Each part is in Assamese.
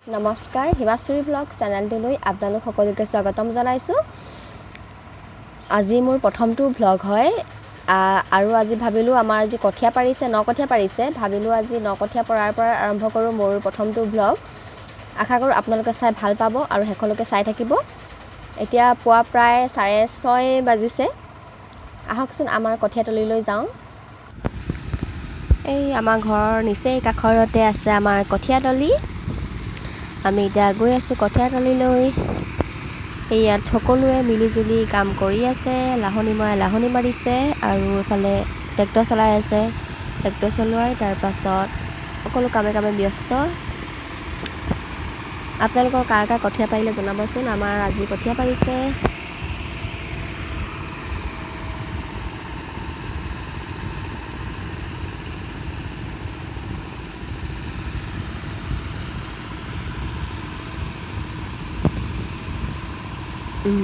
নমস্কাৰ, হিমাশ্ৰী ব্লগ চেনেলটোলৈ আপোনালোক সকলোকে স্বাগতম জনাইছোঁ। আজি মোৰ প্ৰথমটো ভ্লগ হয় আৰু আজি ভাবিলোঁ আমাৰ আজি কঠীয়া পাৰিছে, ন কঠীয়া পাৰিছে, ভাবিলোঁ আজি ন কঠীয়া পৰাৰ পৰা আৰম্ভ কৰোঁ মোৰ প্ৰথমটো ভ্লগ। আশা কৰোঁ আপোনালোকে চাই ভাল পাব আৰু শেষলৈকে চাই থাকিব। এতিয়া পুৱা প্ৰায় 6:30 বাজিছে। আহকচোন আমাৰ কঠীয়াতলিলৈ যাওঁ। এই আমাৰ ঘৰৰ নিচেই কাষৰতে আছে আমাৰ কঠীয়াতলি। আমি এতিয়া গৈ আছোঁ কঠীয়াতলিলৈ। ইয়াত সকলোৱে মিলিজুলি কাম কৰি আছে। লাহনি মৰাই লাহনি মাৰিছে আৰু এইফালে ট্ৰেক্টৰ চলাই আছে। ট্ৰেক্টৰ চলোৱাই তাৰপাছত সকলো কামে কামে ব্যস্ত। আপোনালোকৰ কাৰ কাৰ কঠীয়া পাৰিলে জনাবচোন। আমাৰ আজি কঠীয়া পাৰিছে।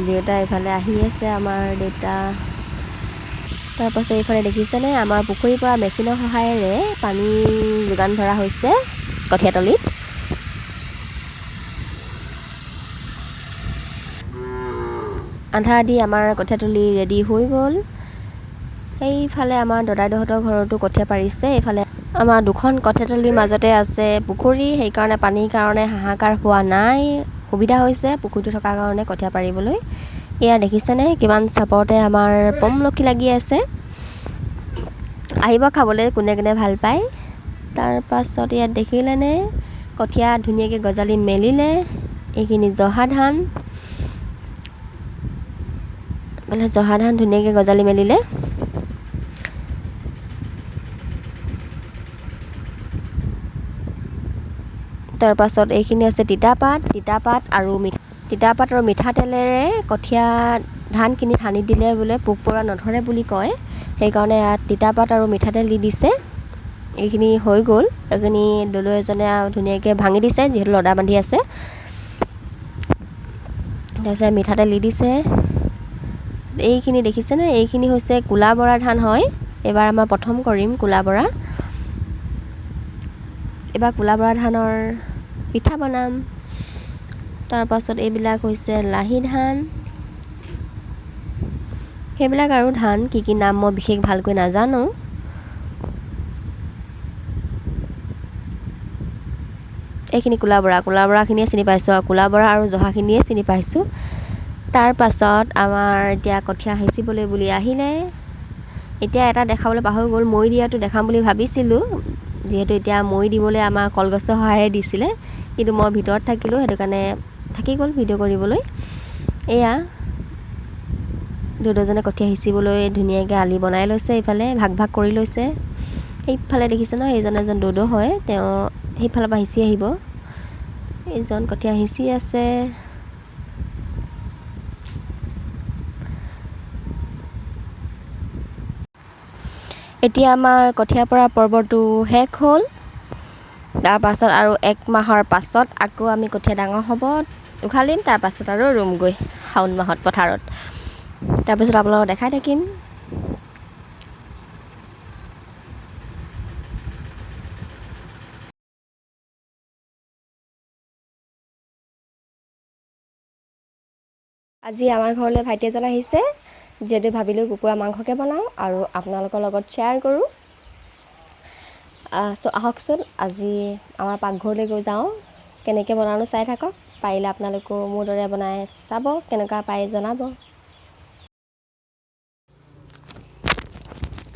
দেউতা এইফালে আহি আছে, আমাৰ দেউতা। তাৰপাছত এইফালে দেখিছেনে আমাৰ পুখুৰীৰ পৰা মেচিনৰ সহায়েৰে পানী যোগান ধৰা হৈছে কঠীয়াতলিত। আধা আধি আমাৰ কঠীয়াতলি ৰেডি হৈ গ'ল। সেইফালে আমাৰ দদাইদেউহঁতৰ ঘৰতো কঠীয়া পাৰিছে। এইফালে আমাৰ দুখন কঠীয়াতলিৰ মাজতে আছে পুখুৰী, সেইকাৰণে পানীৰ কাৰণে হাহাকাৰ হোৱা নাই, সুবিধা হৈছে পুখুৰীটো থকাৰ কাৰণে কঠীয়া পাৰিবলৈ। এয়া দেখিছেনে কিমান চাপৰতে আমাৰ পমলখি লাগি আছে। আহিব খাবলৈ কোনে কোনে ভাল পায়। তাৰপাছত ইয়াত দেখিলেনে কঠীয়া ধুনীয়াকৈ গজালি মেলিলে। এইখিনি জহা ধান, বোলে জহা ধান ধুনীয়াকৈ গজালি মেলিলে। তাৰপাছত এইখিনি আছে তিতাপাত। তিতাপাত আৰু মিঠাতেলেৰে কঠীয়া ধানখিনি সানি দিলে বোলে পোক পৰুৱা নধৰে বুলি কয়, সেইকাৰণে ইয়াত তিতাপাত আৰু মিঠাতেল দি দিছে। এইখিনি হৈ গ'ল। এইখিনি দলৈ এজনে ধুনীয়াকৈ ভাঙি দিছে, যিহেতু লদা বান্ধি আছে। তাৰপিছত মিঠাতেল দি দিছে। এইখিনি দেখিছেনে, এইখিনি হৈছে ক'লা বৰা ধান হয়। এইবাৰ আমাৰ প্ৰথম কৰিম ক'লা বৰা। এইবাৰ ক'লা বৰা ধানৰ পিঠা বনাম। তাৰপাছত এইবিলাক হৈছে লাহি ধান। সেইবিলাক আৰু ধান কি কি নাম মই বিশেষ ভালকৈ নাজানো। এইখিনি ক'লা বৰা, ক'লা বৰাখিনিয়ে চিনি পাইছোঁ আৰু ক'লা বৰা আৰু জহাখিনিয়ে চিনি পাইছোঁ। তাৰপাছত আমাৰ এতিয়া কঠীয়া সিঁচিবলৈ বুলি আহিলে। এতিয়া এটা দেখাবলৈ পাহৰি গ'ল, মৈ দিয়াটো দেখাম বুলি ভাবিছিলোঁ। যিহেতু এতিয়া মৈ দিবলৈ আমাৰ কলগছৰ সহায়ে দিছিলে, কিন্তু মই ভিতৰত থাকিলোঁ, সেইটো কাৰণে থাকি গ'ল ভিডিঅ' কৰিবলৈ। এয়া দুজনে কঠীয়া সিঁচিবলৈ ধুনীয়াকৈ আলি বনাই লৈছে, এইফালে ভাগ ভাগ কৰি লৈছে। সেইফালে দেখিছে ন, এইজন এজন দদৌ হয়, তেওঁ সেইফালৰ পৰা সিঁচি আহিব। এইজন কঠীয়া সিঁচি আছে। এতিয়া আমাৰ কঠীয়া পৰা পৰ্বটো শেষ হ'ল। তাৰপাছত আৰু এক মাহৰ পাছত আকৌ আমি কঠীয়া ডাঙৰ হ'ব উঘালিম। তাৰপাছত আৰু ৰুমগৈ শাওণ মাহত পথাৰত। তাৰপিছত আপোনালোকক দেখাই থাকিম। আজি আমাৰ ঘৰলৈ ভাইটি এজন আহিছে, যিহেতু ভাবিলোঁ কুকুৰা মাংসকে বনাওঁ আৰু আপোনালোকৰ লগত শ্বেয়াৰ কৰোঁ। চ' আহকচোন আজি আমাৰ পাকঘৰলৈ গৈ যাওঁ, কেনেকৈ বনালোঁ চাই থাকক। পাৰিলে আপোনালোকেও মোৰ দৰে বনাই চাব, কেনেকুৱা পায় জনাব।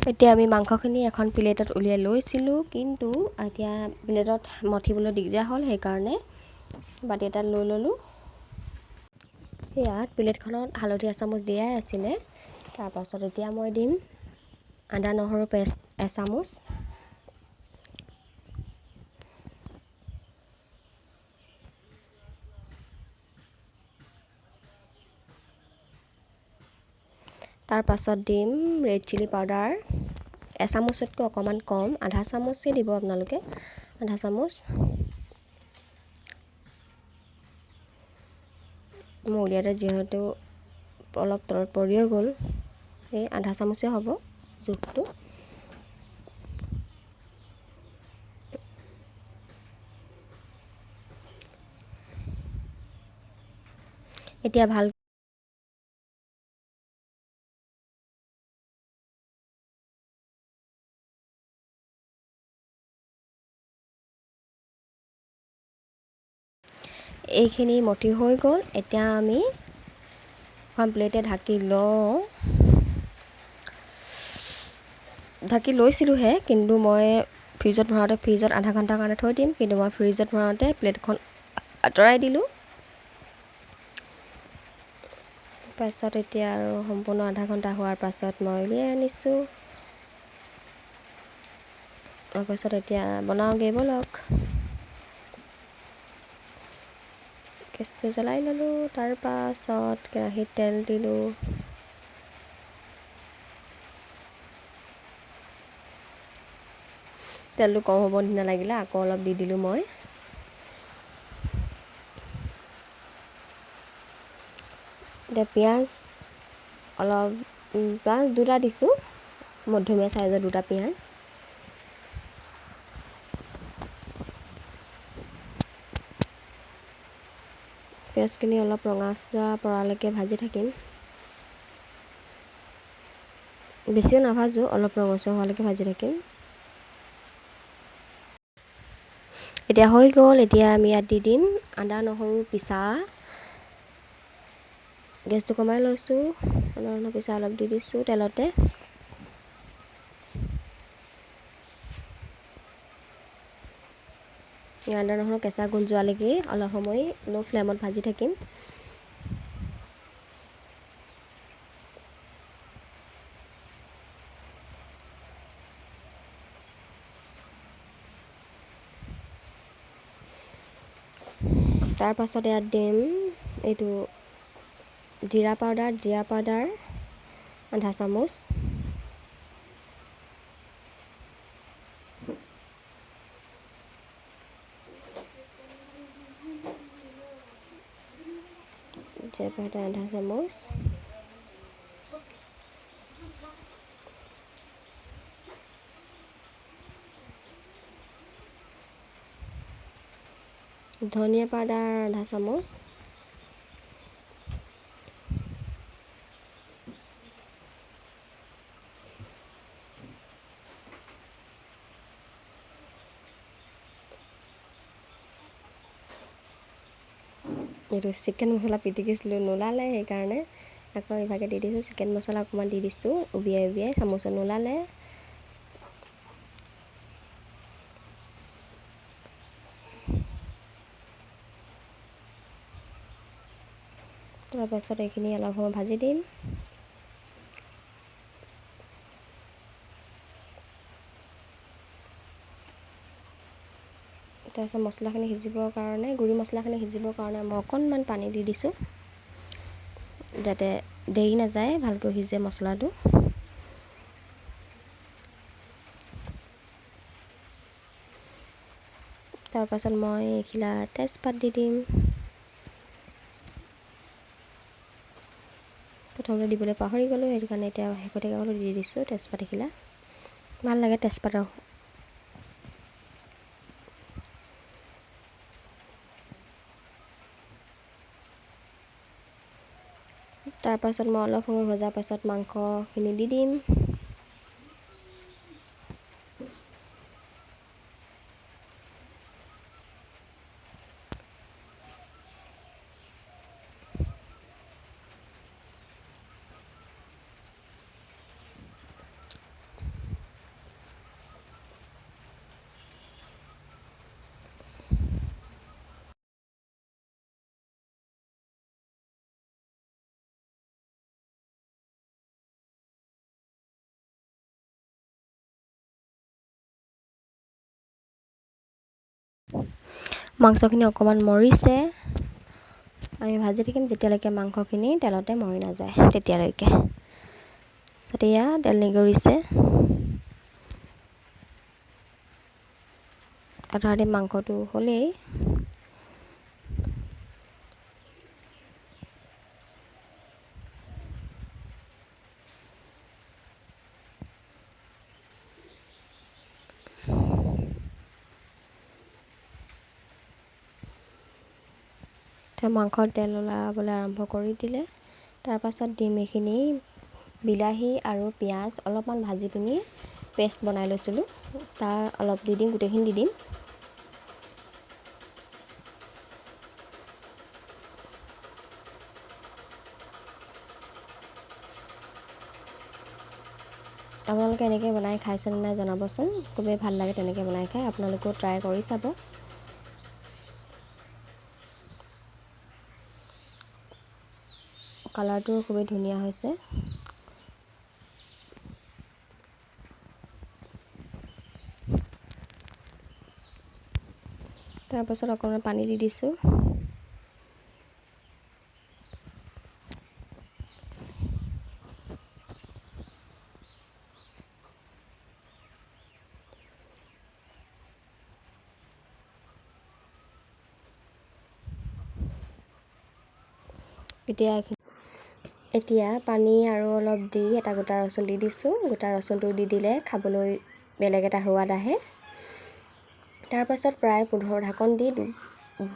এতিয়া আমি মাংসখিনি এখন প্লেটত উলিয়াই লৈছিলোঁ, কিন্তু এতিয়া প্লেটত মঠিবলৈ দিগদাৰ হ'ল, সেইকাৰণে বাতি এটাত লৈ ল'লোঁ। ইয়াত প্লেটখনত হালধি এচামুচ দিয়াই আছিলে। তাৰপাছত এতিয়া মই দিম আদা নহৰু পেষ্ট এচামুচ। তাৰপাছত দিম ৰেড চিলি পাউডাৰ এচামুচতকৈ অকণমান কম, আধা চামুচেই দিব আপোনালোকে, আধা চামুচ। মোৰ উলিয়াওঁতে যিহেতু অলপ তলত পৰিও গ'ল, এই আধা চামুচেই হ'ব জোখটো। এতিয়া ভাল এইখিনি মঠি হৈ গ'ল। এতিয়া আমি এখন প্লেটে ঢাকি লওঁ। ঢাকি লৈছিলোঁহে, কিন্তু মই ফ্ৰিজত ভৰাওঁতে ফ্ৰিজত আধা ঘণ্টাৰ কাৰণে থৈ দিম, কিন্তু মই ফ্ৰিজত ভৰাওঁতে প্লেটখন আঁতৰাই দিলোঁ। পাছত এতিয়া আৰু সম্পূৰ্ণ আধা ঘণ্টা হোৱাৰ পাছত মই উলিয়াই আনিছোঁ। তাৰপাছত এতিয়া বনাওঁগৈ ব'লক। গেছটো জ্বলাই ল'লোঁ, তাৰপাছত কেৰাহীত তেল দিলোঁ। তেলটো কম হ'ব নিচিনা লাগিলে, আকৌ অলপ দি দিলোঁ মই। এতিয়া পিঁয়াজ অলপ, পিঁয়াজ দুটা দিছোঁ, মধ্যমীয়া চাইজৰ দুটা পিঁয়াজ। পিঁয়াজখিনি অলপ ৰঙচুৱা পৰালৈকে ভাজি থাকিম, বেছিও নাভাজোঁ, অলপ ৰঙচুৱা হোৱালৈকে ভাজি থাকিম। এতিয়া হৈ গ'ল। এতিয়া আমি ইয়াত দি দিম আদা নহৰু পিছা। গেছটো কমাই লৈছোঁ, আদা নহৰু পিছা অলপ দি দিছোঁ তেলতে। আদা নহৰু কেঁচা গোন্ধ যোৱালৈকে অলপ সময় ল' ফ্লেমত ভাজি থাকিম। তাৰপাছত ইয়াত দিম এইটো জিৰা পাউডাৰ, জিৰা পাউডাৰ আধা চামুচ, জিৰা পাউডাৰ আধা চামুচ, ধনিয়া পাউডাৰ আধা চামুচ, এইটো চিকেন মছলা পিটিকিছিলোঁ নোলালে, সেইকাৰণে আকৌ ইভাগে দি দিছোঁ। চিকেন মছলা অকণমান দি দিছোঁ উবিয়াই উবিয়াই, চামুচত নোলালে। তাৰপাছত এইখিনি অলপ সময় ভাজি দিম। তাৰপিছত মছলাখিনি সিজিবৰ কাৰণে, গুড়ি মছলাখিনি সিজিবৰ কাৰণে মই অকণমান পানী দি দিছোঁ, যাতে দেৰি নাযায়, ভালকৈ সিজে মছলাটো। তাৰপাছত মই এখিলা তেজপাত দি দিম। প্ৰথমতে দিবলৈ পাহৰি গ'লোঁ, সেইটো কাৰণে এতিয়া শেষতে গ'লোঁ দি দিছোঁ তেজপাত এখিলা। ভাল লাগে তেজপাতৰ। তাৰপাছত মই অলপ সময় ভজাৰ পাছত মাংসখিনি দি দিম। মাংসখিনি অকণমান মৰিছে, আমি ভাজি থাকিম যেতিয়ালৈকে মাংসখিনি তেলতে মৰি নাযায় তেতিয়ালৈকে। তেতিয়া তেল নিগৰিছে, আধা আধি মাংসটো হ'লেই। মাংসত তেল ওলাবলৈ আৰম্ভ কৰি দিলে। তাৰপাছত দিম এইখিনি বিলাহী আৰু পিঁয়াজ অলপমান ভাজি পিনি পেষ্ট বনাই লৈছিলোঁ, তাৰ অলপ দি দিম, গোটেইখিনি দি দিম। আপোনালোকে এনেকৈ বনাই খাইছেনে নাই জনাবচোন, খুবেই ভাল লাগে তেনেকৈ বনাই খাই, আপোনালোকেও ট্ৰাই কৰি চাব। কালাৰটো খুবেই ধুনীয়া হৈছে। তাৰপাছত অকণমান পানী দি দিছোঁ। এতিয়া পানী আৰু অলপ দি এটা গোটা ৰচুন দি দিছোঁ। গোটা ৰচুনটো দি দিলে খাবলৈ বেলেগ এটা সোৱাদ আহে। তাৰপাছত প্ৰায় ঢাকন দি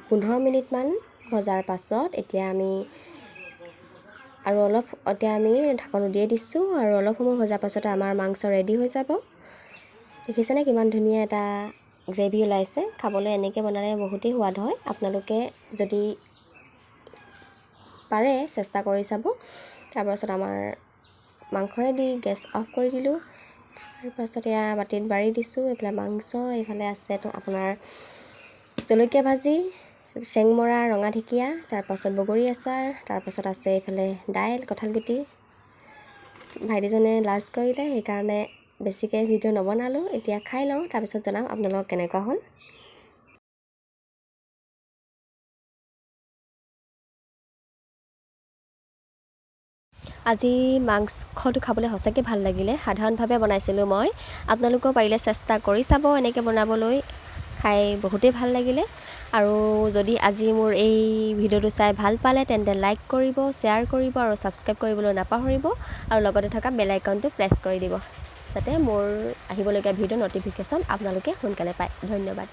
15 মিনিটমান ভজাৰ পাছত এতিয়া আমি আৰু অলপ এতিয়া আমি ঢাকন উলিয়াই দিছোঁ আৰু অলপ সময় ভজাৰ পাছতে আমাৰ মাংস ৰেডি হৈ যাব। দেখিছেনে কিমান ধুনীয়া এটা গ্ৰেভি ওলাইছে। খাবলৈ এনেকৈ বনালে বহুতেই সোৱাদ হয়। আপোনালোকে যদি পাৰে চেষ্টা কৰি চাব। তাৰপাছত আমাৰ মাংস ৰেডি, গেছ অফ কৰি দিলোঁ। তাৰপাছত এয়া বাতিত বাঢ়ি দিছোঁ। এইফালে মাংস, এইফালে আছে আপোনাৰ জলকীয়া ভাজি, চেংমৰা, ৰঙা ঢেকীয়া, তাৰপাছত বগৰী আচাৰ, তাৰপাছত আছে এইফালে দাইল, কঁঠালগুটি। ভাইটিজনে লাজ কৰিলে, সেইকাৰণে বেছিকৈ ভিডিঅ' নবনালোঁ। এতিয়া খাই লওঁ, তাৰপিছত জনাম আপোনালোকক কেনেকুৱা হ'ল। আজি মাংসটো খাবলৈ সঁচাকৈ ভাল লাগিলে। সাধাৰণভাৱে বনাইছিলোঁ মই, আপোনালোকেও পাৰিলে চেষ্টা কৰি চাব এনেকৈ বনাবলৈ, খাই বহুতেই ভাল লাগিলে। আৰু যদি আজি মোৰ এই ভিডিঅ'টো চাই ভাল পালে তেন্তে লাইক কৰিব, শ্বেয়াৰ কৰিব আৰু ছাবস্ক্ৰাইব কৰিবলৈ নাপাহৰিব। আৰু লগতে থকা বেল আইকনটো প্ৰেছ কৰি দিব, যাতে মোৰ আহিবলগীয়া ভিডিঅ' ন'টিফিকেশ্যন আপোনালোকে সোনকালে পায়। ধন্যবাদ।